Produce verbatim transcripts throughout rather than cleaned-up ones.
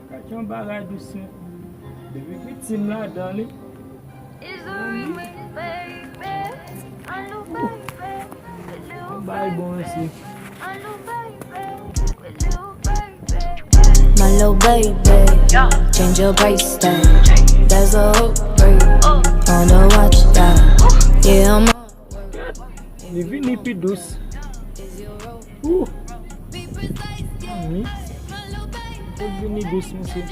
Gad yon bagay dous, men. Depi piti m ladan li. Yon bagay bon, mesye. My little baby, change your price tag. That's a hook break on the watch that. Yeah, I'm on. Li vini pi dous. Ooh. Li vini dous, mesye.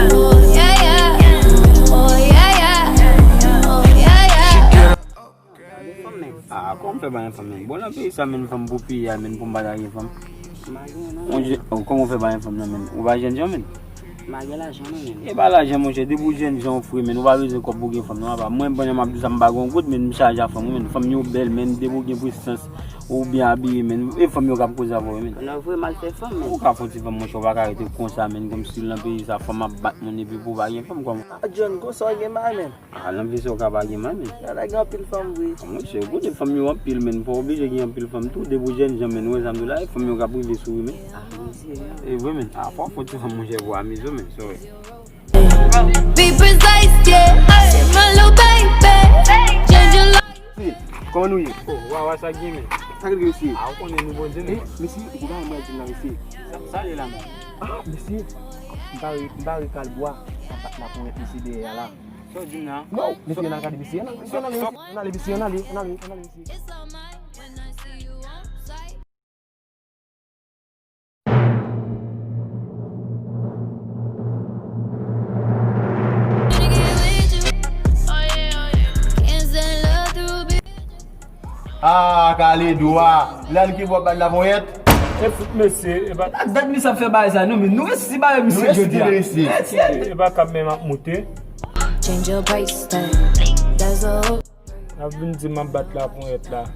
Oh yeah, yeah. Oh yeah, yeah. Oh yeah, yeah. Ah, kòman w fè pa gen fanm, menn? Bon, nan peyi sa, menn, fanm pou piya, menn, pou m pa ta gen fanm. Mon Dieu, oh, kòman w fè pa gen fanm nan, menn? Ou pa jènjan, menn? M pa gen lajan, non, menn. E pa lajan, monchè, depi w jènjan, w fre, menn, ou pa bezwen kòb pou gen fanm, non, apa. Mwen, pandan m ap di sa, m pa gen yon goud, menn, m chaje a fanm, wi, menn. Fanm yo bèl, menn, depi w gen presans, ou byen abiye, menn, e fanm yo k ap koze avè w, menn. Nan vre, m al fè fanm, menn. Ou ka fè yon ti fanm, monchè, ou pa ka rete konsa, menn, kòmsi nan peyi sa, fanm ap bat moun epi pou w pa gen fanm, kòman? Ah, John, konsa w gen bay, menn. Ah, nan peyi sa w ka pa gen may, menn. Nan la gen anpil fanm vre. Ah, monchè, kote fanm yo anpil, menn. Pa oblije gen anpil fanm tou. Depi w jènjan, menn, ou wè sa m di w la, e fanm yo k ap rive sou ou, menn. Ah, mesye, non. E vre, menn. Ah, fò w fè yon ti fanm, monchè, pou w amize w, menn. Sorry. Be precise, yeah. Say my little baby, change your life. Kòman nou ye? Oh, wa, wa, sa gen, menn. Sa k rive, mesye? Ah, ou konnen nou Bondye, Eh, menn. Mesye, ou pa wè mwen di m nan, mesye. Sa, sa ye la, menn. Ah, mesye. M bare, m bare kal bwa. An bat la pou wè mesye dèyè a la. Sa w di m nan? Non, mesye, n al gade mesye. Ann ale, mesye, ann ale, ann ale, mesye, ann ale, ann ale, ann ale, mesye. Ah, Kaledwa, la li ki bò bal la ponyèt. E fout mesye, e pa, Ak dat misye ap fè bagay sa, non, men nou resi bare misye jodi a. E pa kab menm ap moute. Change your price tag. That's a hook. N ap vin di m ap bat la ponyèt la.